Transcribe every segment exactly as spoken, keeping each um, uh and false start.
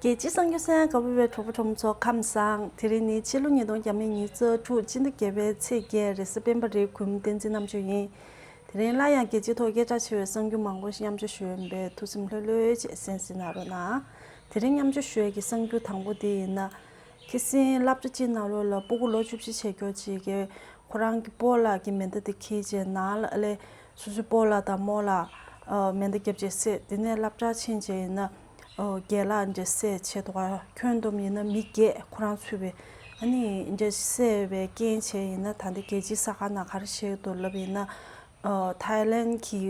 རྒྱལ་སྤྱིའི་གསར་འགྱུར་གསན་གནང་གནང་བའི་གྲོགས་པོ་གྲོགས་མོ་ཚོ་ཁམས་བཟང་། དེ་རིང་ནི་ཕྱི་ལོ་ཉིས་སྟོང་ཉི་ཤུ་རྩ་དྲུག་སྤྱི་ཟླ་བརྒྱད་པའི་ཚེས་བརྒྱད་རེས་གཟའ་སྤེན་པ་རེད། གུས་མོ་བསྟན་འཛིན་རྣམ་དཔྱོད་ཡིན། དེ་རིང་སླར་ཡང་རྒྱལ་སྤྱིའི་ཐོག་སྐད་གྲགས་ཆེ་བའི་གསར་འགྱུར་མང་པོ་ཞིག་མཉམ་སྤྱོད་ཞུ་ཡོད་པས་ཐུགས་སེམས་ལྷོད་ལྷོད་བྱས་གསན་གཟིགས་གནང་རོགས་གནང་། དེ་རིང་མཉམ་སྤྱོད་ཞུ་ཡས་ཀྱི་གསར་འགྱུར་དང་པོ་དེ་ཡིན་ན། ཁ་སང་སློབ་གྲྭ་གཅིག་ནང་ལོགས་ལ་སྤུ་གུ་ལོ་བཅུ་བཞི་བྱེད་མཁན་གཅིག་གིས་ཁོ་རང་གི་སྤོ་ལགས་ཀྱི་མེ་མདའ་དེ་འཁྱེར་བྱས་ནང་ལ་ཨ་ལས་སོ་སོའི་སྤོ་ལགས་དང་རྨོ་ལགས་མེ་མདའ་བརྒྱབ་བྱས་བསད། དེ་ནས་སློབ་གྲྭར་ཕྱིན་བྱས་ཡིན་ན་རྒན་ལགས་འདྲ་བསད་བྱས་འདུག་ག་ཁྱོན་བསྡོམས་ཡིན་ན་མི་བརྒྱད་ཁོ་རང་ཚུད་པའི་ཨ་ནི་འདྲ་བསད་པའི་རྐྱེན་བྱས་ཡིན་ན། ད་ལྟ་རྒྱལ་སྤྱིའི་གསར་ཁང་ནང་ག་རེ་བཤད་འདུག་ལབ་ཡིན་ན། ཐའི་ལན་གྱི་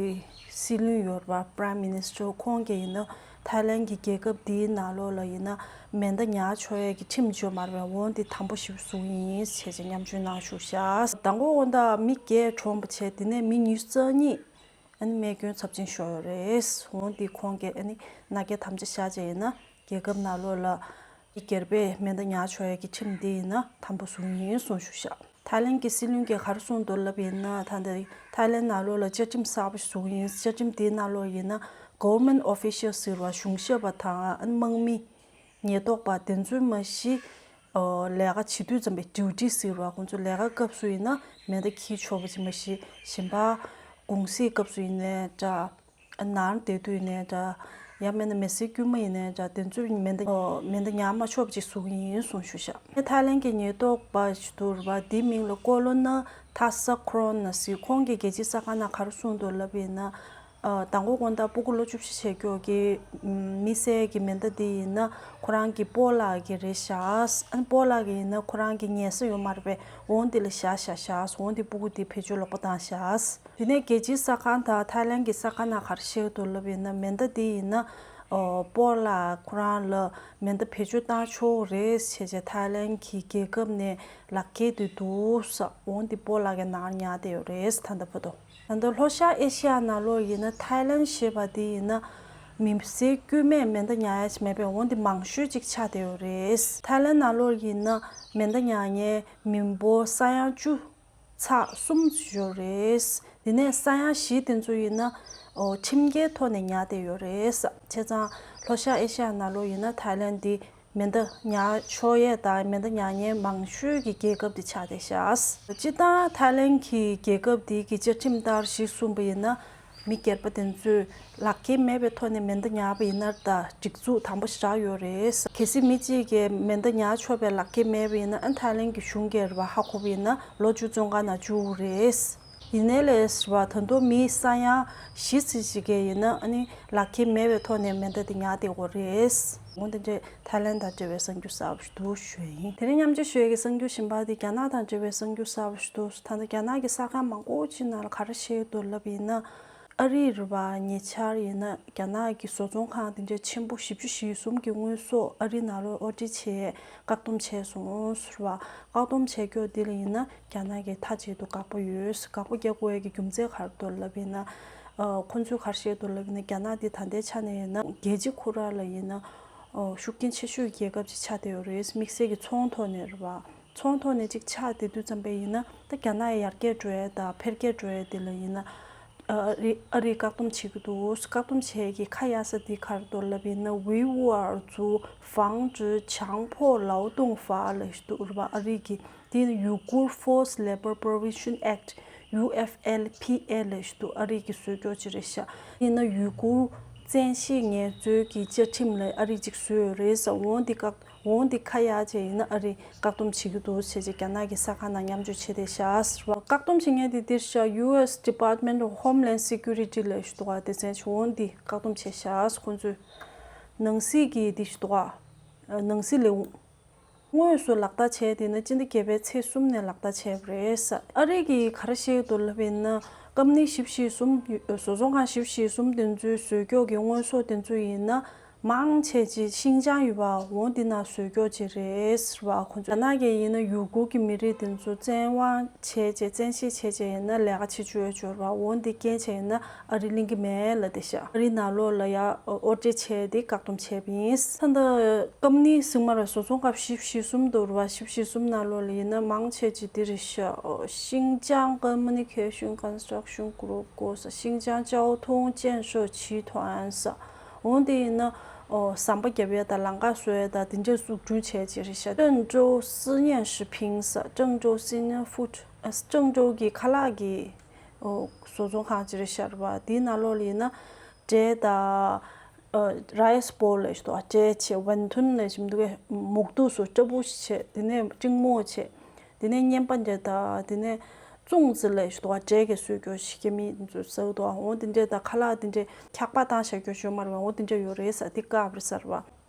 སྲིད་བློན་ཡོད་པ་Prime Minister ཁོང་གིས་ཡིན་ན་ཐའི་ལན་གྱི་རྒྱལ་ཁབ་འདིའི་ནང་ལོགས་ལ་ཡིན་ན་མེ་མདའ་ཉར་ཆོག་ཡས་ཀྱི་ཁྲིམས་བཅོས་མ་རེད་པས། འོ་འདི་དམ་པོ་ཞིག་བཟོ་གི་ཡིན་ཞེས་བྱས་མཉམ་སྤྱོད་གནང་བཞུགས་ཤག་མདང་དགོང་དགོང་དག་མི་བརྒྱད་གྲོངས་པ་བྱས། དེ་ནས་མི་ཉི་ཤུ་རྩ་གཉིས་ཨ་ནི་རྨས་སྐྱོན་ཚབས་ཆེན་ཤོར་ཡོད་རེད། འོ་འདི་ཁོང་གིས་ཨ་ནི་མནའ་སྐྱེལ་དམ་བཅའ་བཞག་བྱས་ཡིན་ན། རྒྱལ་ཁབ་ནང་ལོགས་ལ་མི་སྒེར་པས་མེ་མདའ་ཉར་ཆོག་ཡས་ཀྱི་ཁྲིམས་འདི་ཡིན་ན་དམ་པོ་བཟོ་གི་ཡིན་གསུངས་བཞག་ཐའི་ལན་གྱི་སྲིད་བློན་གྱིས་ག་རེ་གསུངས་འདུག་ལབ་ཡིན་ན། ད་ལྟ་ཐའི་ལན་ནང་ལོགས་ལ་བཅའ་ཁྲིམས་གསར་པ་ཞིག་བཟོ་གི་ཡིན། བཅའ་ཁྲིམས་དེའི་ནང་ལོགས་ཡིན་ན་Government Officials ཟེར་བ་གཞུང་ཞབས་པ་དང་དམག་མི་ཉེན་རྟོག་པ་དེ་ཚོས་མ་གཞི་ལས་ཀ་བྱེད་དུས་ཙམ་པའི་Duty ཟེར་བ་ཁོང་ཚོ་ལས་ཀ་སྐབས་སུ་ཡིན་ན་མེ་མདའ་འཁྱེར་ཆོག་པ་ཅིག་མ་གཞི་གཞན་པ་གུང་གསེང་སྐབས་སུ་ཡིན་ནའི་འདྲ། ནང་བསྡད་དུས་ནས་འདྲ། ཡང་མིན་ན་མི་ཚེ་དཀྱུས་མ་ཡིན་ནའི་འདྲ། དེ་ཚོས་མེ་མདའ་མེ་མདའ་ཉར་མ་ཆོག་པ་ཅིག་བཟོ་གི་ཡིན་གསུངས་བཞག་ཐའི་ལན་གྱི་ཉེན་རྟོག་པ་ཞིག་འདུག་པ། དེའི་མིང་ལ་ཀོ་ལོ་ན་ཐ་ས་ཁྲོན་ཟེར། ཁོང་གིས་རྒྱལ་སྤྱིའི་གསར་ཁང་ནང་ག་རེ་གསུངས་འདུག་ལབ་ཡིན་ན། མདང་དགོང་དགོང་དག་སྤུ་གུ་ལོ་བཅུ་བཞི་བྱེད་མཁན་གྱི་མི་བསད་ཀྱི་མེ་མདའ་དེ་ཡིན་ན་ཁོ་རང་གི་སྤོ་ལགས་ཀྱི་རེད་ཤག་ཨ་ནི་སྤོ་ལགས་ཀྱི་ཡིན་ན་ཁོ་རང་གི་ཉལ་ས་ཡོད་མ་རེད་པས། འོ་འདི་ལ་བཞག་བཞག་ཤག་འོ་འདི་སྤུ་གུ་དེ་བེད་སྤྱོད་ལོག་པ་བཏང་ཤག་དེ་ནས་རྒྱལ་སྤྱིའི་གསར་ཁང་དང་ཐའི་ལན་གྱི་གསར་ཁང་ནང་ག་རེ་བཤད་འདུག་ལབ་ཡིན་ན། མེ་མདའ་དེ་ཡིན་ན་ཨོ་སྤོ་ལགས་ཁོ་རང་ལ་མེ་མདའ་བེད་སྤྱོད་བཏང་ཆོག་རེད་ཟེར་བྱས་ཐའི་ལན་གྱི་རྒྱལ་ཁབ་ནས་ལག་འཁྱེར་དེ་འདུག་ཟེར། འོ་འདི་སྤོ་ལགས་ཀྱི་ནང་ཉར་བསྡད་ཡོད་རེད་ད་ལྟ་བར་དུ། ད་ལྟ་ལྷོ་ཤར་ཨེ་ཤི་ཡ་ནང་ལོགས་ཡིན་ན་ཐའི་ལན་ཞེས་པ་དེ་ཡིན་ན་མི་སེར་དཀྱུས་མས་མེ་མདའ་ཉར་ཡ་ཞིག་མེད་པས། འོ་འདི་མང་ཤོས་ཅིག་ཆགས་བསྡད་ཡོད་རེད། ཐའི་ལན་ནང་ལོགས་ཡིན་ན་མེ་མདའ་ཉར་མཁན་མི་འབོར་ས་ཡ་བཅུ་ཚེག་གསུམ་ཡོད་རེད། དེ་ནས་ས་ཡ་བཞི་དེ་ཚོ་ཡིན་ན་ཨོ་ཁྲིམས་འགལ་ཐོག་ནས་ཉར་བསྡད་ཡོད་རེད། བྱས་ཙང་ལྷོ་ཤར་ཨེ་ཤ་ཡ་ནང་ལོགས་ཡིན་ན་ཐའི་ལན་འདི་མེ་མདའ་ཉར་ཆོག་ཡས་དང་མེ་མདའ་ཉར་མཁན་མང་ཤོས་ཀྱི་རྒྱལ་ཁབ་དེ་ཆགས་བསྡད་ཤག་སྤྱིར་བཏང་ཐའི་ལན་གྱི་རྒྱལ་ཁབ་འདི་གི་བཅའ་ཁྲིམས་ལྟར་གཞི་བཟུང་པ་ཡིན་ན། མི་སྒེར་པ་དེ་ཚོས་ལག་འཁྱེར་མེད་པའི་ཐོག་ནས་མེ་མདའ་ཉར་བ་ཡིན་ན་ད་སྒྲིག་འཛུགས་དམ་པོ་ཞེ་དྲག་ཡོད་རེད། གལ་སྲིད་མི་གཅིག་གིས་མེ་མདའ་ཉར་ཆོག་པའི་ལག་འཁྱེར་མེད་པ་ཡིན་ན་ཨ་ཐའི་ལན་གྱི་གཞུང་གིས་རེད་པ་ཧ་གོ་བ་ཡིན་ན་ལོ་བཅུ་བཙོན་ཁང་ནང་བཅུག་རེད། ཡིན་ནའི་ལས་རེད་པ་ད་དུང་མི་ས་ཡ་བཞི་ཙམ་ཞིག་གིས་ཡིན་ན་ཨ་ནི་ལག་འཁྱེར་མེད་པའི་ཐོག་ནས་མེ་མདའ་དེ་ཉར་བསྡད་ཡོད་རེད། འོ་དེ་འདྲའི་ཐའི་ལན་དང་འབྲེལ་བའི་གསར་འགྱུར་གསར་པ་ཞིག་འདུག་ཞུ་ཡ་ཡིན། དེ་རིང་མཉམ་སྤྱོད་ཞུ་ཡ་གི་གསར་འགྱུར་གཞན་པ་དེ་རྒྱ་ནག་དང་འབྲེལ་བའི་གསར་འགྱུར་གསར་པ་ཞིག་འདུག་ད་ལྟ་རྒྱ་ནག་གི་གསར་ཁང་མང་པོ་ཅིག་ནང་ལ་ག་རེ་བཤད་ཀྱི་འདུག་ལབ་ཡིན་ན། ཨ་རིར་བ་ཉེ་ཆར་ཡིན་ན་རྒྱ་ནག་གི་བཟོ་ཚོང་ཁང་དེ་འདྲའི་ཆེན་པོ་བཞི་བཅུ་ཞེ་གསུམ་གྱི་དངོས་ཟོག་ཨ་རི་ནང་ལོགས་དབོར་འདྲེན་བྱས་བཀག་སྡོམ་བྱས་སོང་ཟེར་བ། བཀག་སྡོམ་བྱས་ཀྱོག་འདི་ལ་ཡིན་ན་རྒྱ་ནག་གིས་མཐའ་གཅིག་ཏུ་དགག་པ་ཡོད། དགག་པ་རྒྱག་དགོས་ཡས་ཀྱི་རྒྱུ་མཚན་ག་རེ་འདུག་ལབ་ཡིན་ན། ཁོ་ཚོས་ག་རེ་བཤད་འདུག་ལབ་ཡིན་ན་རྒྱ་ནག་འདི་ད་ལྟའི་ཆ་ནས་ཡིན་ན་རྒྱལ་སྤྱི་ཁོ་རང་ལ་ཡིན་ན་ཤུགས་རྐྱེན་ཆེ་ཤོས་རྒྱལ་ཁབ་ཅིག་ཆགས་བསྡད་ཡོད་རེད། དམིགས་བསལ་གྱི་ཚོང་ཐོག་ནས་རེད་བ། ཚོང་ཐོག་ནས་ཅིག་ཆགས་བསྡད་དུས་ཙམ་པས་ཡིན་ན་ད་རྒྱ་ནག་ཡར་རྒྱས་འགྲོ་ཡས་དང་འཕེལ་རྒྱས་འགྲོ་ཡས་དེ་ལ་ཡིན་ན་ཨ་རི་ཨ་རིས་བཀག་སྡོམ་བྱེད་ཀྱི་འདུག་བཀག་སྡོམ་བྱེད་ཀྱི་ཁ་གཡར་ས་དེ་ག་རེ་འདུག་ལབ་ཡིན་ན་维吾尔族防止强迫劳动法ལབ་ཞིག་འདུག་རེད་བ། ཨ་རི་གི་དེ་ནི་Uyghur Forced Labor Prohibition Act UFLPA ལབ་ཞིག་འདུག་ཨ་རི་གིས་བཟོས་ཀྱོག་ཅིག་རེད་ཤག་ཡིན་ན་ཡུ་གུར་བཙན་ཤེད་ངལ་རྩོལ་གྱི་བཅའ་ཁྲིམས་ལ་ཨ་རི་ཅིག་བཟོས་ཡོད་རེད་ཟེར། འོ་འདི་བཀག་འོ་འདི་ཁ་གཡར་བྱས་ཡིན་ན་ཨ་རི་བཀག་སྡོམ་བྱེད་ཀྱི་འདུག་ཟེར་བྱས་རྒྱ་ནག་གི་གསར་ཁང་ནང་མཉམ་སྤྱོད་བྱས་བསྡད་ཤག་ཟེར་བ། བཀག་སྡོམ་བྱེད་མཁན་དེ་འདིར་ཤག US Department of Homeland Security ལབ་ཞིག་འདུག་ག་དེ་ཚན་ཆུ་འོ་འདི་བཀག་སྡོམ་བྱས་ཤག་ཟེར། ཁོང་ཚོས་ནང་སྲིད་ཀྱི་འདི་ཞིག་འདུག་ག་ནང་སྲིད་ལས་ཁུངས། དངོས་སུ་ལག་བསྟར་བྱས་དེ་ནི་སྤྱི་ཟླ་བརྒྱད་པའི་ཚེས་གསུམ་ནས་ལག་བསྟར་བྱས་པ་རེད། ཨ་རི་གིས་ག་རེ་བཤད་ཀྱི་འདུག་ལབ་ཡིན་ན་ཀམ་ནི་བཞི་བཅུ་ཞེ་གསུམ་བཟོ་ཚོང་ཁང་བཞི་བཅུ་ཞེ་གསུམ་དེ་ཚོའི་བཟོས་ཀྱོག་གི་དངོས་ཟོག་དེ་ཚོ་ཡིན་ན་མང་ཆེ་ཅིག་ཤིང་ཅང་ཡོད་པ་འོ་འདི་ན་བཟོས་ཀྱོག་ཅིག་རེད་ཟེར་བ། ཁོང་ཚོ་རྒྱ་ནག་གིས་ཡིན་ན་ཡུ་གུར་གྱི་མི་རིགས་དེ་ཚོ་བཙན་དབང་བྱས་བྱས་བཙན་ཤེད་བྱས་བྱས་ཡིན་ན་ལས་ཀ་བྱེད་བཅུག་ཡོད་ཅོར་བ་འོ་འདི་རྐྱེན་བྱས་ཡིན་ན། ཨ་རི་གླེང་གི་མེད་ལབ་བསྡད་ཤག་ཨ་རི་ནང་ལོགས་ལ་ཡ་ཨོ་ཊེ་བྱས་ཏེ་བཀག་སྡོམ་བྱས་པ་ཡིན། ད་ལྟ་ཀམ་ནི་ཟིན་མ་ར་བཟོ་ཚོང་ཁང་བཞི་བཅུ་ཞེ་གསུམ་འདུག་ར་བ། བཞི་བཅུ་ཞེ་གསུམ་ནང་ལོགས་ལ་ཡིན་ན་མང་ཆེ་ཅིག་འདི་རེད་ཤག་ཤིང་ཅང་ཀོ་མུ་ནི་ཁེ་ཤོན་ཀོན་སི་ཊྲག་ཤོན་གུ་རུབ་ཀོ་ས་ཤིང་ཅང་ཅའོ་ཐུང་ཅན་ཧྲོ་ཆི་ཐོན་ས། འོན་ཏེ་ཡིན་ན་ ཨོ་ཟམ་པ་རྒྱབ་ཡས་དང་ལམ་ཁ་བཟོ་ཡས་དང་དེ་འདྲས་འཛུགས་སྐྲུན་བྱས་ཅིག་རེད་ཤག 郑州思源食品 ཟེར། 郑州思源 food ཨ་ཀྲང་ཀྲོའུ་གི་ཁ་ལག་གི་ཨོ་བཟོ་ཚོང་ཁང་ཅིག་རེད་ཤག་རེད་པ། དེའི་ནང་ལོགས་ལ་ཡིན་ན་འབྲས་དང་ཨ་རའི་སི་བོལ་ལབ་ཞིག་འདུག་ག་འབྲས་བྱས། ཝན་ཐུན་ལབ་ཞིག་འདུག་གས། མུག་ཏུ་སོ་སྐྲ་སྦུག་ཞིག་བྱས། དེ་ནས་ཀྲིང་མོ་བྱས། དེ་ནས་བརྙན་པ་འདྲ་དང་། དེ་ནས་ཙུང་ཙི་ལབ་ཞིག་འདུག་ག་འབྲས་ཀྱི་སོས་རྒྱུ་ཞིག་སྐྱེ་མི་ཚོས་ཟ་གི་འདུག་ག་འོ་དེ་འདྲས་དང་། ཁ་ལག་དེ་འདྲས་འཁྱག་པ་བཏང་བཞག་རྒྱུ་ཞིག་ཡོད་མ་རེད་པ། འོ་དེ་འདྲས་ཡོད་རེད་ཟེར། དེ་བཀག་པ་རེད་ཟེར་བ།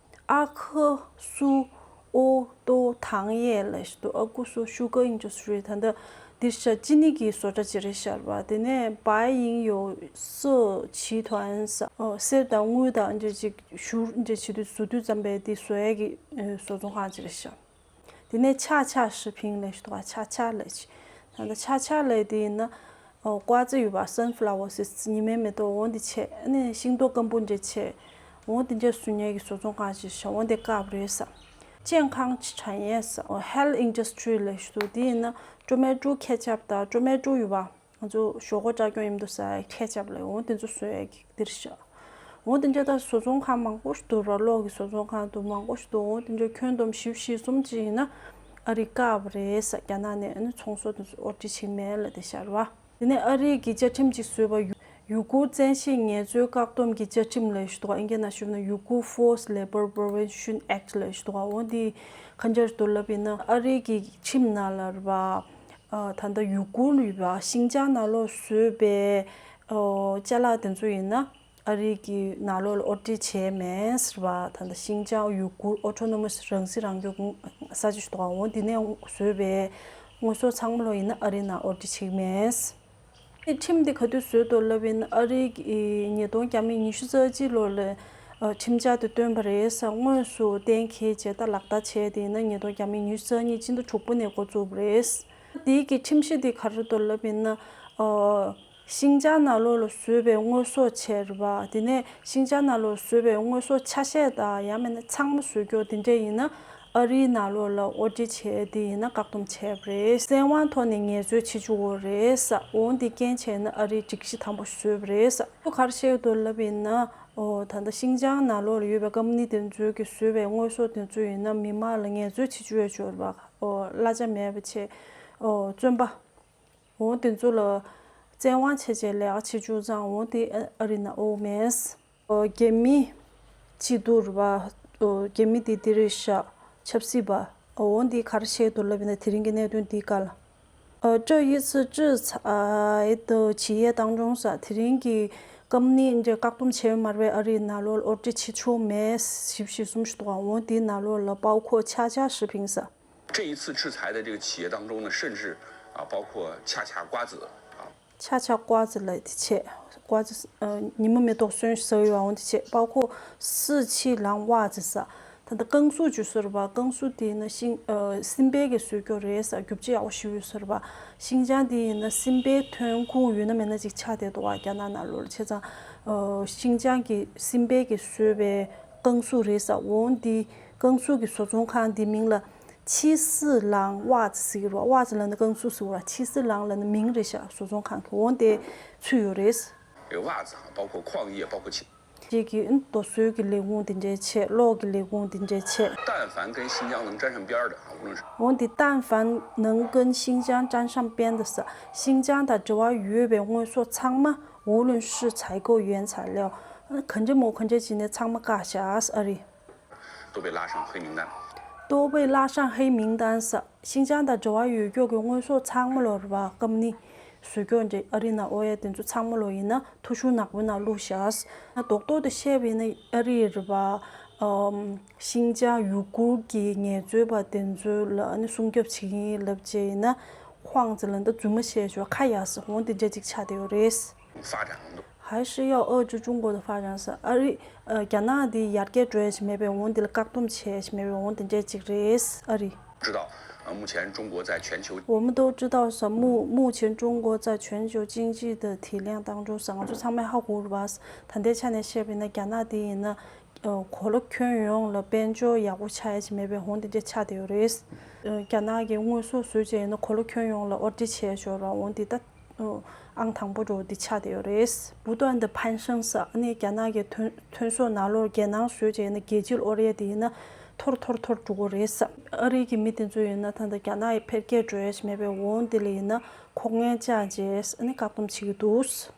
ཨ་ཁུ་སུ་ཨོ་ཏོ་ཐང་ཡེ་ལབ་ཞིག་འདུག་ཨ་ཁུ་སུ་sugar industry ད་ལྟ་འདིར་ཤ་ཅི་ནི་གི་བཟོ་གྲྭ་ཅིག་རེད་ཤག་རེད་པ། དེ་ནས་白银有色集团ཟེར། ཨོ་གསེར་དང་དངུལ་དང་འདྲ་ཅིག་བཞུར་འདྲ་བྱེད་དུས་བཟོ་དུས་ཙམ་པས་དེ་བཟོ་ཡས་ཀྱི་ཨེ་བཟོ་ཚོང་ཁང་ཅིག་རེད་ཤག་དེ་ནས་恰恰食品ལབ་ཞིག་འདུག་ག་འཆ་འཆ་ལབ་ཅིག་ད་ལྟ་འཆ་འཆ་ལབ་དེ་ཡིན་ན། ཨོ་ཀོ་ཙི་ཡོད་པ། sunflower seeds ཉི་མའི་མེ་ཏོག་འོ་འདི་བྱས། ཨ་ནི་ཤིང་ཏོག་སྐམ་པོ་འདྲ་བྱས། འོ་དེ་འདྲ་བཟོ་མཁན་གྱི་བཟོ་ཚོང་ཁང་ཞིག་བྱས། འོ་དེ་བཀག་པ་རེད་ཟེར། 健康产业ཟེར། ཨོ་health industry ལབ་ཞིག་འདུག་དེ་ཡིན་ན་ཀྲོ་མེ་ཀྲོ་ཁེ་ཆབ་དང་། ཀྲོ་མེ་ཀྲོ་ཡོད་པ། ང་ཚོ་ཞོག་ཁོག་བཀྲ་ཀྱོང་ཡིན་དུས་ཟ་ཡ་ཁེ་ཆབ་ལ། འོ་དེ་ཚོ་བཟོ་ཡ་གི་འདིར་བཞག་འོ་དེ་འདྲ་ད་བཟོ་ཚོང་ཁང་མང་པོ་ཞིག་འདུག་ར། གློག་གི་བཟོ་ཚོང་ཁང་འདུག་མང་པོ་ཞིག་འདུག་འོ་དེ་འདྲ་ཁྱོན་བསྡོམས་བཞི་བཅུ་ཞེ་གསུམ་ཅིག་ཡིན་ན་ཨ་རི་བཀག་པ་རེད་ཟེར། རྒྱ་ནག་ནས་ཨ་ནི་ཚོང་ཟོག་དེ་ཚོ་ཨོ་ཊི་བྱེད་མེད་ལབ་བསྡད་ཤག་རེད་པ། དེ་ནས་ཨ་རིའི་གི་བཅའ་ཁྲིམས་ཅིག་བཟོས་པ། ཡུ་ཡུ་གུར་བཙན་ཤེད་ངལ་རྩོལ་བཀག་སྡོམ་གྱི་བཅའ་ཁྲིམས་ལབ་ཞིག་འདུག་ཨིན་སྐད་ནང་ཞུས་ན་Uyghur Forced Labor Prevention Act ལབ་ཞིག་འདུག་འོ་འདི་ག་འདྲ་འདུག་ལབ་ཡིན་ན། ཨ་རི་གི་ཁྲིམས་ནང་ལ་རེད་པ། ཨ་ད་ལྟ་ཡུ་གུར་ཡོད་པ། ཤིན་ཅང་ནང་ལོགས་བཟོས་པའི་ཨོ་ཅ་ལག་དེ་ཚོ་ཡིན་ན་ཨ་རི་གི་ནང་ལོགས་ལ་ཨོ་ཊི་བྱས་མེད་ཟེར་བ། ད་ལྟ་ཤིན་ཅང་ཡུ་གུར་ཨོ་ཊོ་ནོ་མས་རང་སྲིད་རང་སྐྱོང་ས་ཆ་ཞིག་འདུག་འོ་འདི་ནས་བཟོས་པའི་དངོས་ཟོག་ཚང་མ་ལོ་ཡིན་ན་ཨ་རི་ནང་ཨོ་ཊི་བྱེད་མེད། ཁྲིམས་འདི་ག་དུས་བཟོས་འདུག་ལབ་ཡིན་ན། ཨ་རི་གི་ཉིས་སྟོང་ཉི་ཤུ་རྩ་གཅིག་ལོ་ལ་ཨ་ཁྲིམས་འཆར་དེ་བཏོན་པ་རེད་ཟེར། དངོས་སུ་གཏན་འཁེལ་བྱས་ད་ལག་བསྟར་བྱས། དེ་ཡིན་ན་ཉིས་སྟོང་ཉི་ཤུ་རྩ་གཉིས་སྤྱི་ཟླ་དྲུག་པ་ནས་འགོ་བཙུགས་པ་རེད། དེའི་གི་ཁྲིམས་གཞི་དེ་ག་རེ་འདུག་ལབ་ཡིན་ན། ཨ་ཤིན་ཅང་ནང་ལོགས་ལ་བཟོས་པའི་དངོས་ཟོག་བྱས་རེད་པ། དེ་ནས་ཤིན་ཅང་ནང་ལོགས་བཟོས་པའི་དངོས་ཟོག་ཆ་ཤས་དང་། ཡང་མིན་ན་ཚང་མ་བཟོ་རྒྱུ་དེ་འདྲས་ཡིན་ན་ཨ་རིའི་ནང་ལོགས་ལ་ཨོ་ཊི་བྱས། དེ་ཡིན་ན་བཀག་སྡོམ་བྱས་པ་རེད། བཙན་དབང་ཐོག་ནས་ངལ་རྩོལ་བྱེད་བཅུག་ཡོད་རེད་ཟེར། འོ་འདི་རྐྱེན་བྱས་ན་ཨ་རིའི་སྒྲིག་གཞི་དམ་པོ་བཟོས་པ་རེད་ཟེར། ཁོ་ག་རེ་བཤད་འདུག་ལབ་ཡིན་ན། ཨོ་ད་ལྟ་ཤིན་ཅང་ནང་ལོགས་ལ་ཡོད་པའི་ཀམ་པ་ནི་དེ་ཚོའི་གི་བཟོས་པའི་དངོས་ཟོག་དེ་ཚོ་ཡིན་ན་མི་མང་ལ་ངལ་རྩོལ་བྱེད་བཅུག་ཡོད་ཅོར་བ། ཨོ་གླ་ཆ་མེད་པ་བྱས། ཨོ་བཙོན་པ། འོ་དེ་ཚོ་ལ་བཙན་དབང་བྱས་བྱས་ལས་ཀ་བྱེད་བཅུག་ཙང་། འོ་དེ་ཨ་ཨ་རི་ནང་ཨོ་མེད། ཨོ་རྒྱ་མི་སྤྱི་འཐུས་རེད་པ། ཨོ་རྒྱ་མི་དེ་དེ་རེད་ཤག་ཆབ་སྲིད་པ། འོ་འདི་ག་རེ་བཤད་འདུག་ལབ་ཡིན་ན། དེ་རིང་གི་གནད་དོན་འདིའི་སྐོར་ལ། 呃，这一次制裁的企业当中 ཟེར། དེ་རིང་གི་ཀམ་པ་ནི་འདྲ་བཀག་སྡོམ་བྱས་ཡོད་མ་རེད་པས། ཨ་རིའི་ནང་ལོགས་ཨོ་ཊི་བྱེད་ཆོག་མེད་བཞི་བཅུ་ཞེ་གསུམ་ཞིག་འདུག་འོ་འདིའི་ནང་ལོགས་ལ་包括恰恰食品 ཟེར། 这一次制裁的这个企业当中呢，甚至啊，包括恰恰瓜子啊。 恰恰瓜子 ལབ་དེ་བྱས། 瓜子 ཨ་ཉི་མ་མེ་ཏོག་སོན་ཟ་ཡོད་པ། འོ་དེ་བྱས། 包括四七郎袜子 ཟེར། ད་ལྟ་རྐང་གཟུགས་ཅིག་བཟོ་རེད་པ། རྐང་གཟུགས་དེ་ཡིན་ན་ཤིང་ཨ་སྲིན་བལ་གྱིས་བཟོས་རྒྱུ་རེད་ཟེར། རྒྱུ་ཆ་ཡག་པོ་ཞིག་ཡོད་ཟེར་བ། ཤིན་ཅང་དེ་ཡིན་ན་སྲིན་བལ་ཐོན་ཁུངས་ཡོད་ན་མེད་ན་ཅིག་ཆགས་བསྡད་འདུག་པ། རྒྱ་ནག་ནང་ལོགས་ལ། བྱས་ཙང་ཨ་ཤིན་ཅང་གི་སྲིན་བལ་གྱིས་བཟོས་པའི་རྐང་གཟུགས་རེད་ཟེར། འོ་འདི་རྐང་གཟུགས་ཀྱི་བཟོ་ཚོང་ཁང་འདི་མིང་ལ་七四郎袜子 ཟེར་གྱི་རེད་པ། 袜子 ལབ་ན་རྐང་གཟུགས་ཟེར་བ། 七四郎 ལབ་ན་མིང་རེད་ཤག་བཟོ་ཚོང་ཁང་གི། འོ་དེ་ཚུད་ཡོད་རེད། 这个袜子啊，包括矿业，包括其 ཅིག་གི་རྡོ་སོལ་གྱི་ལས་ཁུངས་དེ་འདྲའི་ཆེད། གློག་གི་ལས་ཁུངས་དེ་འདྲའི་ཆེད། 但凡跟新疆能沾上边儿的啊，无论是 འོ་འདི་但凡能跟新疆沾上边的 ཟེར། ཤིན་ཅང་དང་འབྲེལ་བ་ཡོད་པའི་དངོས་ཟོག་ཚང་མ། 无论是采购原材料 ག་འདྲ་མོ་ག་འདྲ་བྱས་ནས་ཚང་མ་བཀག་བཞག་ཨ་རི། 都被拉上黑名单。 都被拉上黑名单 ཟེར། ཤིན་ཅང་དང་འབྲེལ་བ་ཡོད་ཀྱོག་གི་དངོས་ཟོག་ཚང་མ་ལོ་རེད་པ། ཀམ་པ་ནི་བཟོ་ཀྱོག་འདྲ་ཨ་རི་ནང་ཨོ་ཡ་དེ་ཚོ་ཚང་མ་ལོ་ཡིན་ན་ཐོ་གཞུང་ནག་པོའི་ནང་བླུགས་བཞག་རྡོག་རྡོག་ཏུ་བཤད་པ་ཡིན་ན་ཨ་རི་རེད་པ། ཨམ་ཤིན་ཅང་ཡུ་གུར་གྱི་ངལ་རྩོལ་པ་དེ་ཚོ་ལ་ཨ་ནི་སྲུང་སྐྱོབ་བྱེད་ཀྱི་ཡིན་ལབ་བྱས་ཡིན་ན། ཁོང་ཚོ་ལ་འདི་རྫུན་མ་བཤད་ཆོག་ཁ་ཡག་ཟེར། འོ་འདི་འདྲ་ཅིག་ཆགས་བསྡད་ཡོད་རེད། 发展很多。 还是要遏制中国的发展 ཟེར། ཨ་རི་ཨ་རྒྱ་ནག་འདི་ཡར་རྒྱས་འགྲོ་ཡ་ཞིག་མེད་པའི་འོང་། འདི་ལ་བཀག་སྡོམ་བྱེད་ཡ་ཞིག་མེད་པའི་འོང་། འདི་འདྲས་ཅིག་རེད་ཨ་རི། 知道，呃，目前中国在全球 我们都知道 ཟེར། 目目前中国在全球经济的体量当中 ཟེར། ང་ཚོ་ཚང་མས་ཧ་གོ་རེད་པ། ད་ལྟའི་ཆ་ནས་བཤད་པ་ཡིན་ན་རྒྱ་ནག་འདི་ཡིན་ན་ཨ་གོ་ལ་ཁྱོན་ཡོངས་ལ་དཔལ་འབྱོར་ཡག་པོ་ཆགས་ཡ་ཞིག་མེད་པའི་འོང་། འདི་འདྲས་ཆགས་བསྡད་ཡོད་རེད། ཨ་རྒྱ་ནག་གི་དངོས་ཟོག་བཟོས་བྱས་ཡིན་ན་གོ་ལ་ཁྱོན་ཡོངས་ལ་ཨོ་ཊི་བྱས་ཤོར་བ་འོང་། འདི་ད། ཨང་དང་པོ་འགྲོ་འདི་ཆགས་བསྡད་ཡོད་རེད། Brutto and the pensions ཨ་ནི་རྒྱ་ནག་གི་ཐོན་ཐོན་ཟོག་ནང་ལོགས་རྒྱལ་ནང་བཟོས་བྱས་ན་རྒྱལ་སྤྱིའི་ཨོ་རེད་དེ་ཡིན་ན་མཐོ་རུ་མཐོ་རུ་མཐོ་རུ་འགྲོ་གི་རེད། ཨ་རི་གི་མི་དེ་ཚོ་ཡིན་ན་ད་ལྟ་རྒྱ་ནག་ཡི་འཕེལ་རྒྱས་འགྲོ་ཡ་ཞིག་མེད་པའི་འོང་དེ་ལ་ཡིན་ན་ཁོག་ངན་བཅག་བྱས་ཨ་ནི་བཀག་སྡོམ་བྱེད་ཀྱི་འདུག།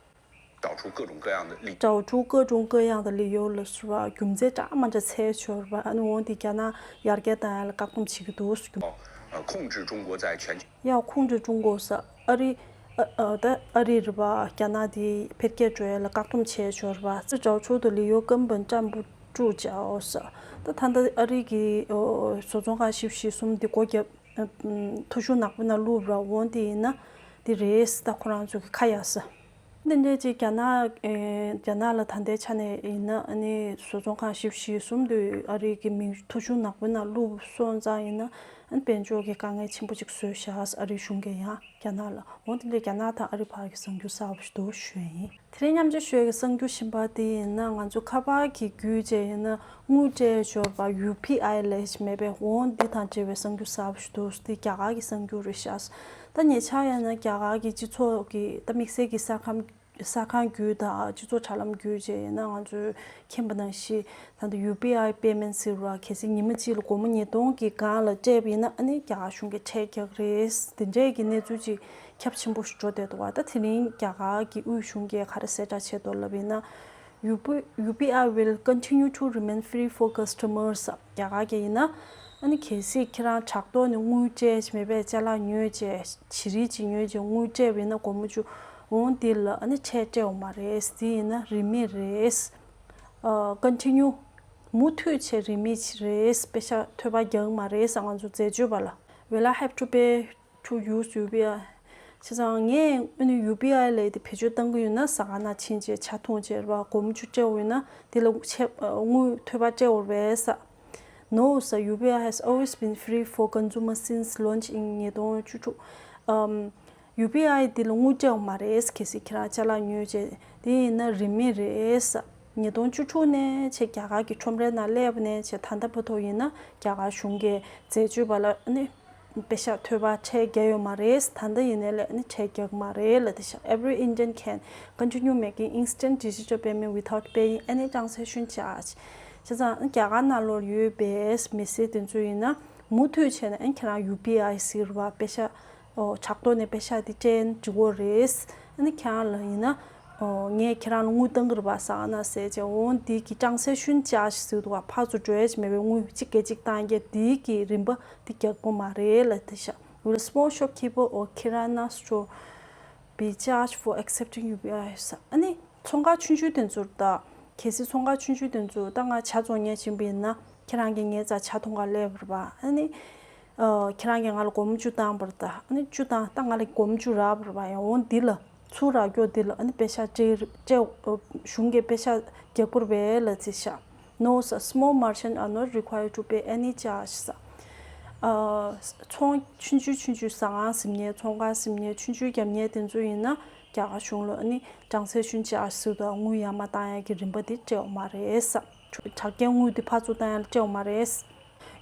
找出各种各样的利找出各种各样的理由ལ་ཟུར་བ་རྒྱུ་མཚན་འདྲ་མ་འདྲ་འཚོལ་ཞོར་བ་ཨ་ནི་འོང་དེ་རྒྱ་ནག་ཡར་རྒྱས་བཏང་ཡ་ལ་བཀག་སྡོམ་བྱེད་ཀྱི་འདུག། 呃，控制中国在全球要控制中国ཟེར་ཨ་རི་ཨ་ཨ་ད་ཨ་རི་རེད་པ། རྒྱ་ནག་དེ་འཕེལ་རྒྱས་འགྲོ་ཡ་ལ་བཀག་སྡོམ་བྱས་ཞོར་བ་ཙི་找出的理由根本站不住脚ཟེར། ད་ད་ལྟ་ཨ་རི་གི་བཟོ་ཚོང་ཁང་བཞི་བཅུ་ཞེ་གསུམ་དེ་སྒོ་བརྒྱབ། ཐོ་གཞུང་ནག་པོ་ནང་བླུགས་ར་འོང་དེ་ཡིན་ན་དེ་རེད་ད་ཁོ་རང་ཚོ་གི་ཁ་ཡ་ས། འདི་འདྲས་ཅིག་རྒྱ་ནག་ཨེ་རྒྱ་ནག་ལ་ད་ལྟའི་ཆ་ནས་ཡིན་ན་ཨ་ནི་བཟོ་ཚོང་ཁང་བཞི་བཅུ་ཞེ་གསུམ་དུ་ཨ་རི་གི་མིང་ཐོ་གཞུང་ནག་པོའི་ནང་བླུགས་སོང་ཙང་ཡིན་ན་ཨ་ནི་དཔལ་འབྱོར་གྱི་དཀའ་ངལ་ཆེན་པོ་ཅིག་བཟོས་བཞག་ཨ་རི་གཞུང་གིས་ཡང་རྒྱ་ནག་ལ་འོ་དེ་འདྲས་རྒྱ་ནག་དང་ཨ་རི་བར་གྱི་གསར་འགྱུར་གསར་པ་ཞིག་འདུག་ཞུ་ཡ་ཡིན། དེ་རིང་མཉམ་སྤྱོད་ཞུ་ཡ་གི་གསར་འགྱུར་གཞན་པ་དེ་ཡིན་ན་ང་ཚོ་ཁ་པར་གྱི་བརྒྱུད་བྱས་ཡིན་ན་དངུལ་སྤྲད་ཞོར་བ་ཡུ་པི་ཨའི་ལས་ཤིག་མེད་པའི་འོང་འདི་དང་འབྲེལ་བའི་གསར་འགྱུར་གསར་པ་ཞིག་འདུག་འདི་རྒྱ་གར་གྱི་གསར་འགྱུར་རེད་ཤག་ད་ཉེ་ཆར་ཡིན་ན་རྒྱ་གར་གྱི་སྤྱི་ཚོགས་ཀྱི་ད་དམིགས་བསལ་གྱི་གསར་ཁང་གསར་ཁང་བརྒྱུད་དང་སྤྱི་ཚོགས་དྲ་ལམ་བརྒྱུད་བྱས་ཡིན་ན་ང་ཚོས་མཁྱེན་པ་ནང་བཞིན་ད་ལྟ་ཡུ་པི་ཨའི་པེ་མེན་ཊི་ཟེར་བ་གལ་སྲིད་ཉི་མ་གཅིག་ལ་སྒོར་མོ་ཉིས་སྟོང་གི་སྒང་ལ་སྤྲད་པ་ཡིན་ན་ཨ་ནི་རྒྱ་གར་གཞུང་གིས་ཁྲལ་རྒྱག་གི་རེད། དེ་འདྲས་ཀྱི་གནས་ཚུལ་ཅིག་ཁྱབ་ཆེན་པོ་ཞིག་འགྲོ་བསྡད་འདུག་བ། ད་དེ་རིང་རྒྱ་གར་གྱི་དབུས་གཞུང་གིས་ག་རེ་གསལ་བསྒྲགས་བྱས་འདུག་ལབ་ཡིན་ན། ཡུ་པི་ཡུ་པི་ཨའི་will continue to remain free for customers རྒྱ་གར་གྱི་ཡིན་ན། ཨ་ནི་གལ་སྲིད་ཁྱེད་རང་དྲ་ཐོག་ནས་དངུལ་སྤྲད་མེད་པའི་ཅ་ལག་ཉོས་བྱས་བྱི་རིལ་ཅིག་ཉོས་བྱས་དངུལ་སྤྲད་པ་ཡིན་ན་སྒོར་མོ་བཅུ་འོང་འདི་ལ་ཨ་ནི་ཁྲལ་སྤྲད་འོང་མ་རེད། འདི་ཡིན་ན་རིན་མེད་རེད། ཨ་continue མུ་མཐུད་བྱས་རིན་མེད་རེད། པེ་ཤག་ཐོལ་པ་རྒྱག་མ་རེད་ང་ཚོ་འཛད་སྤྱོད་པ་ལ། Will I have to pay to use ཡུ་པི་ཨའི། བྱས་ཙང་ངས་ཨ་ནི་ཡུ་པི་ཨའི་ལས་དེ་བེད་སྤྱོད་གཏང་གི་ཡོད་ན་ཟ་ཁང་ནང་ཕྱིན་བྱས་ཇ་འཐུང་བྱས་ར་སྒོར་མོ་བཅུ་སྤྲད་འོང་ཡོད་ན་དེ་ལ་ཆད་དངུལ་ཐོལ་པ་སྤྲད་འོང་བས་ས། No sir, U P I has always been free for consumers since launch in ཉིས་སྟོང་བཅུ་དྲུག་ཨམ། ཡུ་པི་ཨའི་འདི་ལ་དངུལ་སྤྲད་འོང་མ་རེད། གལ་སྲིད་ཁྱེད་རང་ཅ་ལག་ཉོས་བྱས་དེ་ཡིན་ན་རིན་མེད་རེད། ཉིས་སྟོང་བཅུ་དྲུག་ནས་བྱས་རྒྱ་གར་གྱི་ཁྲོམ་རའི་ནང་སླེབས་ནས་བྱས་ད་ལྟ་བར་དུ་ཡིན་ན་རྒྱ་གར་གཞུང་གིས་འཛད་སྤྱོད་པ་ལ་ནི་པེ་ཤག་ཐོལ་པ་ཁྲལ་རྒྱག་ཡོད་མ་རེད། ད་ལྟ་ཡིན་ནའི་ལས་ནི་ཁྲལ་རྒྱག་མ་རེད་ལ་དེ་ཤག Every Indian can continue making instant digital payment without paying any transaction charge བྱས་ཙང་རྒྱ་གར་ནང་ལོགས་ཡོད་པའི་མི་སེར་དེ་ཚོ་ཡིན་ན་མུ་མཐུད་བྱས་ནས་ཁྱེད་རང་ཡུ་པི་ཨའི་ཟེར་བ་པེ་ཤག་ཨོ་དྲ་ཐོག་ནས་པེ་ཤག་འདི་སྤྲད་འགྲོ་གི་རེད། ཨ་ནི་ཁྱེད་རང་ལ་ཡིན་ན་ཨོ་ངས་ཁྱེད་རང་ལ་དངུལ་བཏང་གི་རེད་པ་ཟེར་ན་ཟེར་བྱས་འོང་འདི་གི་transaction charge ཟེར་འདུག་བ། ཕར་ཚུར་འགྲོ་ཡ་ཅིག་མེད་པའི་དངུལ་གཅིག་གིས་གཅིག་བཏང་རྒྱུ་འདི་གི་རིན་པ་འདི་རྒྱག་པོ་མ་རེད་ལ་དེ་ཤག Will small shopkeeper or kirana store be charged for accepting U P I ཟེར། ཨ་ནི་ཚོང་ཁང་ཆུང་ཆུང་དེ་ཚོར་ད་གལ་སྲིད་ཚོང་ཁང་ཆུང་ཆུང་དེ་ཚོར་ད་ང་ཇ་བཙོང་མཁན་ཕྱིན་པ་ཡིན་ན་ཁྱེད་རང་གིས་ངའི་རྩར་ཇ་འཐུང་ག་སླེབས་རེད་པ། ཨ་ནི། ཨ། ཁྱེད་རང་གིས་ང་ལ་སྒོར་མོ་བཅུ་བཏང་བར་ད། ཨ་ནི་བཅུ་བཏང་ད་ང་ལ་སྒོར་མོ་བཅུ་རག་པ་རེད་པ། ཡང་འོང་འདི་ལ་ཚུར་རག་རྒྱུ་འདི་ལ་ཨ་ནི་པེ་ཤག་སྤྲད་སྤྲད་གཞུང་གིས་པེ་ཤག་རྒྱག་དགོས་རེད་པས་ལ་ཅི་ཤག No sir, small merchants are not required to pay any charge ཟེར། ཨ། ཚོང་ཆུང་ཆུང་ཆུང་ཆུང་ཟ་ཁང་ཟིན་མཁན་ཚོང་ཁང་ཟིན་མཁན་ཆུང་ཆུང་རྒྱབ་མཁན་དེ་ཚོ་ཡིན་ན་རྒྱ་གར་གཞུང་ལ་ཨ་ནི་transaction charge ཟེར་དུས་དངུལ་ཡར་མར་བཏང་ཡ་གི་རིན་པ་དེ་སྤྲད་ཡོད་མ་རེད་ཟེར། དྲག་རྐྱེན་དངུལ་དེ་ཕར་ཚུར་བཏང་ཡ་ལ་སྤྲད་ཡོད་མ་རེད།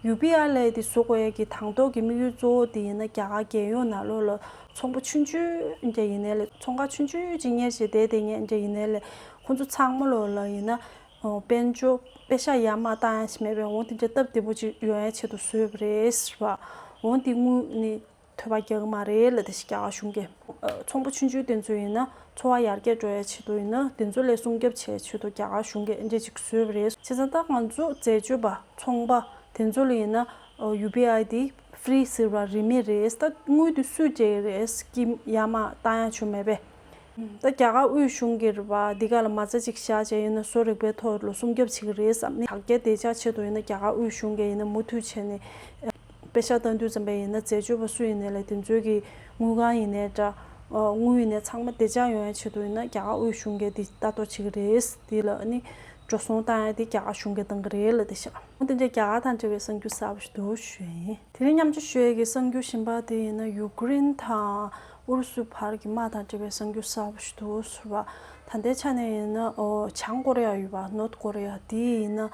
ཡུ་པི་ཨའི་ལས་དེ་བཟོ་དགོས་ཡས་ཀྱི་དང་ཐོག་གི་དམིགས་ཡུལ་གཙོ་བོ་དེ་ཡིན་ན་རྒྱ་གར་རྒྱལ་ཡོངས་ནང་ལོགས་ལ་ཚོང་པ་ཆུང་ཆུང་འདྲ་ཡིན་ནའི་ལས་ཚོང་ཁང་ཆུང་ཆུང་ཅིག་གཉེར་བྱས་བསྡད་བསྡད་མཁན་འདྲ་ཡིན་ནའི་ལས་ཁོང་ཚོ་ཚང་མ་ལོགས་ལ་ཡིན་ན་དཔལ་འབྱོར་པེ་ཤག་ཡར་མར་བཏང་ཡ་ཞིག་མེད་པའི་འོང་དེ་འདྲ་སྟབས་བདེ་པོ་ཅིག་ཡོང་ཡའི་ཆེད་དུ་བཟོས་པ་རེད་ཟེར་བ། འོང་དེ་དངུལ་ནི་ཐོལ་པ་རྒྱག་གི་མ་རེད་ལ་དེ་ཞིག་རྒྱ་གར་གཞུང་གིས་ཚོང་པ་ཆུང་ཆུང་དེ་ཚོ་ཡིན་ན་འཚོ་བ་ཡར་རྒྱས་འགྲོ་ཡའི་ཆེད་དུ་ཡིན་ན་དེ་ཚོ་ལས་སྲུང་སྐྱོབ་བྱེད་ཆེད་དུ་རྒྱ་གར་གཞུང་གིས་ཨེ་འདྲ་ཅིག་བཟོས་པ་རེད། བྱས་ཙང་ད་ང་ཚོ་འཛད་སྤྱོད་པ་ཚོང་པ་དེ་ཚོ་ལ་ཡིན་ན་ཡུ་པི་ཨའི་དེ་ཧྥི་རི་ཟེར་བ་རིན་མེད་རེད། ད་དངུལ་དེ་སུས་སྤྲད་ཀྱི་རེད། སྐྱིད་ཡར་མར་བཏང་ཡ་ཆུ་མེད་པས། ད་རྒྱ་གར་དབུས་གཞུང་གིས་རེད་པ་འདི་ག་ལ་མ་རྩ་ཅིག་བཞག་བྱས་ཡིན་ན་བཟོ་རིག་པའི་ཐོག་ལ་སྲུང་སྐྱོབ་བྱེད་ཀྱི་རེད་བསམ་ནས་དྲག་རྐྱེན་བདེ་འཇགས་ཆེད་དུ་ཡིན་ན་རྒྱ་གར་དབུས་གཞུང་གིས་ཡིན་ན་མུ་མཐུད་བྱས་ནས་པེ་ཤག་བཏང་དུས་ཙམ་པས་ཡིན་ན་འཛད་སྤྱོད་པ་སུ་ཡིན་ནའི་ལས་དེ་ཚོའི་གི་དངུལ་ཁང་ཡིན་ནའི་འདྲ་དངུལ་ཡིན་ནའི་ཚང་མ་བདེ་འཇགས་ཡོང་ཡའི་ཆེད་དུ་ཡིན་ན་རྒྱ་གར་དབུས་གཞུང་གིས་འདི་ལྟ་རྟོག་བྱེད་ཀྱི་རེད། འདི་ལ་ནི་འགྲོ་སོང་བཏང་ཡ་དེ་རྒྱ་གར་གཞུང་གིས་བཏང་གི་རེད་ལ་དེ་ཤག་འོ་དེ་འདྲའི་རྒྱ་གར་དང་འབྲེལ་བའི་གསར་འགྱུར་གསར་པ་ཞིག་འདུག་ཞུ་ཡིན། དེ་རིང་མཉམ་སྤྱོད་ཞུ་ཡས་ཀྱི་གསར་འགྱུར་གཞན་པ་དེ་ཡིན་ན་ཡུ་ཀེ་རེན་དང་ཨུ་རུ་སུ་བར་གྱི་དམག་དང་འབྲེལ་བའི་གསར་འགྱུར་གསར་པ་ཞིག་འདུག་ཟེར་བ། ད་ལྟའི་ཆ་ནས་ཡིན་ན་ཨོ་བྱང་ཀོ་རི་ཡ་ཡོད་པ་North Korea དེ་ཡིན་ན་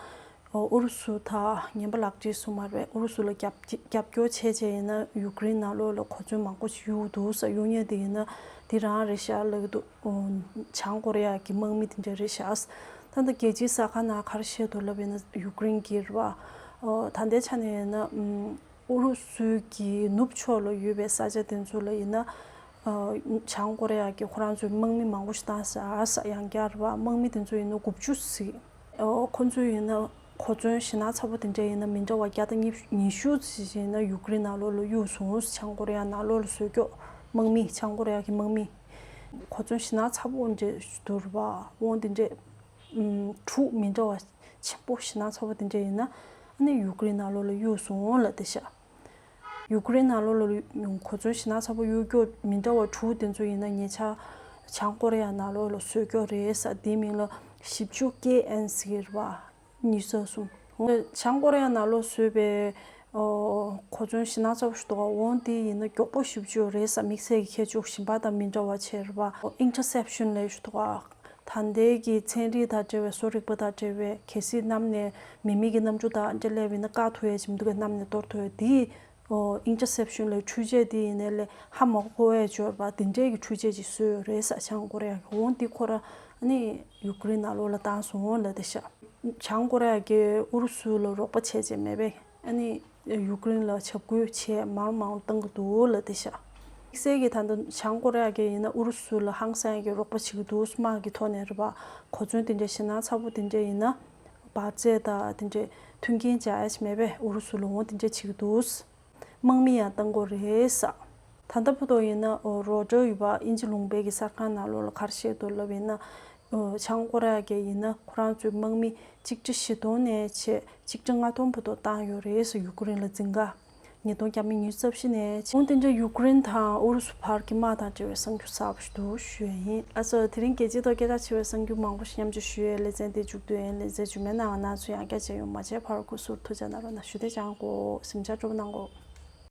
ཨོ་ཨུ་རུ་སུ་དང་ངན་པ་ལག་འབྲེལ་སུ་མ་རེད། ཨུ་རུ་སུ་ལ་རྒྱབ་རྒྱབ་སྐྱོར་བྱས་བྱས་ཡིན་ན་ཡུ་ཀེ་རེན་ནང་ལོགས་ལ་གོ་མཚོན་མང་པོ་ཞིག་གཡུག་འདུག་ཟེར། གཡུག་མཁན་དེ་ཡིན་ན་ འདི་རང་རེད་ཤག་ལབ་ཀྱི་འདུག་ཨོ། བྱང་ཀོ་རི་ཡ་གི་དམག་མི་དེ་འདྲ་རེད་ཤག་ད་ལྟ་རྒྱལ་སྤྱིའི་གསར་ཁང་ནང་ག་རེ་བཤད་འདུག་ལབ་ཡིན་ན་ཡུཀ་རེན་གྱི་རེད་པ། ཨོ། ད་ལྟའི་ཆ་ནས་ཡིན་ན་ཨུམ། ཨུ་རུ་སུའི་གི་ནུབ་ཕྱོགས་ལ་ཡོད་པའི་ས་ཆ་དེ་ཚོ་ལ་ཡིན་ན། ཨ། བྱང་ཀོ་རི་ཡ་གི་ཁོ་རང་ཚོའི་དམག་མི་མང་པོ་ཞིག་བཏང་ཤག་ཡང་བསྐྱར་རེད་པ། དམག་མི་དེ་ཚོ་ཡིན་ན་དགུ་བཅུ་ཟིན། ཨོ། ཁོ་ཚོས་ཡིན་ན་གོ་མཚོན་ཞེད་སྣང་ཚ་པོ་དེ་འདྲ་ཡིན་ན་མི་འདྲ་བ་བརྒྱ་དང་ཉི་ཤུ་ཙམ་ཞིག་ཡིན་ན་ཡུཀ་རེན་ནང་ལོགས་ལ་གཡུགས་སོང་། བྱང་ཀོ་རི་ཡ་ནང་ལོགས་ལ་བཟོས་ཀྱོག་དམག་མི། བྱང་ཀོ་རི་ཡ་གི་དམག་མི། གོ་མཚོན་ཞེད་སྣང་ཚ་པོ་འདྲ་ཞིག་འདུག་རེད་པ། འོ་དེ་འདྲས། ཨུམ། དྲུག་མི་འདྲ་བ་ཆེན་པོ་ཞེད་སྣང་ཚ་པོ་དེ་འདྲ་ཡིན་ན་ཨ་ནི་ཡུཀ་རེན་ནང་ལོགས་ལ་གཡུགས་སོང་ལབ་བསྡད་ཤག་ཡུཀ་རེན་ནང་ལོགས་ལ་གོ་མཚོན་ཞེད་སྣང་ཚ་པོ་གཡུག་ཀྱོག་མི་འདྲ་བ་དྲུག་དེ་ཚོ་ཡིན་ན་ཉེ་ཆར་བྱང་ཀོ་རི་ཡ་ནང་ལོགས་ལ་བཟོས་ཀྱོག་རེད་ཟེར། དེའི་མིང་ལ་བཞི་བཅུ་ཀེ་ཨེན་ཟེར་གྱི་རེད་པ། ཉི་ཤུ་རྩ་གསུམ། འོ། བྱང་ཀོ་རི་ཡ་ནང་ལོགས་བཟོས་པའི། ཨོ། གོ་མཚོན་ཞེད་སྣང་ཚ་པོ་ཞིག་འདུག་ག་འོ་དེ་ཡིན་ན་མགྱོགས་པོ་ཞེ་པོ་ཅིག་རེད་ཟེར། དམིགས་བསལ་གྱི་ཁྱད་ཆོས་གཞན་པ་དང་མི་འདྲ་བ་བྱས་རེད་པ། ཨིན་ཊར་སེབ་ཤན་ལབ་ཞིག་འདུག་ག་ད་ལྟའི་གི་ཚན་རིག་དང་འབྲེལ་བའི་བཟོ་རིག་པ་དང་འབྲེལ་བའི་གལ་སྲིད་གནམ་ནས་མི་མེད་ཀྱི་གནམ་གྲུ་དང་འདྲ་སླེབས་ཡིན་ན་བཀག་ཐུབ་ཡ་ཅིག་མི་འདུག་ག་གནམ་ནས་གཏོར་ཐུབ་ཡ་དེ། ཨོ། ཨིན་ཊར་སེབ་ཤན་ལབ་འཕྲུལ་ཆས་དེ་ཡིན་ནའི་ལས་ཧ་མ་གོ་བའི་འབྱོར་པ་དེ་འདྲའི་གི་འཕྲུལ་ཆས་ཅིག་བཟོས་ཡོད་རེད་ཟེར། བྱང་ཀོ་རི་ཡ་གི། འོ་དེ་ཁོ་རང་ཨ་ནི་ཡུཀ་རེན་ནང་ལོགས་ལ་བཏང་སོང་ལབ་བསྡད་ཤག་བྱང་ཀོ་རི་ཡ་གིས་ཨུ་རུ་སུ་ལ་རོགས་པ་བྱས་བྱས་མེད་པས་ཨ་ནི་ཡུཀ་རེན་ལ་འཇབ་རྒོལ་བྱས་མང་མང་བཏང་གི་འདུག་ལབ་བསྡད་ཤག་དམིགས་བསལ་གྱི་ད་ལྟ་བྱང་ཀོ་རི་ཡ་གིས་ཡིན་ན་ཨུ་རུ་སུ་ལ་ཧང་སང་གི་རོགས་པ་བྱེད་ཀྱི་འདུག་དམག་གི་ཐོག་ནས་རེད་པ། གོ་མཚོན་དེ་འདྲ་ཞེད་སྣང་ཚ་པོ་དེ་འདྲ་ཡིན་ན་འབར་རྫས་དང་དེ་འདྲ་མཐུན་རྐྱེན་སྦྱར་ཡ་ཅིག་མེད་པས་ཨུ་རུ་སུ་ལ་འོ་དེ་འདྲ་བྱེད་ཀྱི་འདུག་དམག་མི་ཡང་བཏང་དགོས་རེད་ཟེར། ད་ལྟ་བར་དུ་ཡིན་ན་ཨོ། རོའི་ཊར་ཡོད་པ་དབྱིན་ཇི་ལུང་པའི་གི་གསར་ཁང་ནང་ལོགས་ལ་ག་རེ་བཤད་འདུག་ལབ་ཡིན་ན། ཨོ། བྱང་ཀོ་རི་ཡ་གིས་ཡིན་ན་ཁོ་རང་ཚོའི་དམག་མི་གཅིག་ཁྲི་བཞི་སྟོང་ནས་བྱས་གཅིག་ཁྲི་ལྔ་སྟོང་བར་དུ་བཏང་ཡོད་རེད་ཟེར། ཡུཀ་རེན་ལ་འཛིན་ག་ཉིས་སྟོང་བརྒྱ་མེད་ཉི་ཤུ་རྩ་བཞི་ནས་བྱས། འོན་ཏེ་འདྲ་ཡུཀ་རེན་དང་ཨུ་རུ་སུ་བར་གྱི་དམག་དང་འབྲེལ་བའི་གསར་འགྱུར་གསར་པ་ཞིག་འདུག་ཞུ་ཡ་ཡིན། ཨ་ཙི། དེ་རིང་རྒྱལ་སྤྱིའི་ཐོག་སྐད་གྲགས་ཆེ་བའི་གསར་འགྱུར་མང་པོ་ཞིག་མཉམ་སྤྱོད་ཞུ་ཡའི་ལེ་ཚན་དེ་མཇུག་བསྡུ་ཡིན། ལེ་ཚན་རྗེས་མའི་ནང་ང་རྣམ་ཚོ་ཡང་བསྐྱར་མཇལ་ཡོང་། མ་མཇལ་བར་སྐུ་གཟུགས་ཐུགས་ཅག་གནང་རོགས་གནང་། ཞུ་དེ་ཅང་གོ་གཟིམ་འཇགས་སྤྲོ་པོ་གནང་གོ།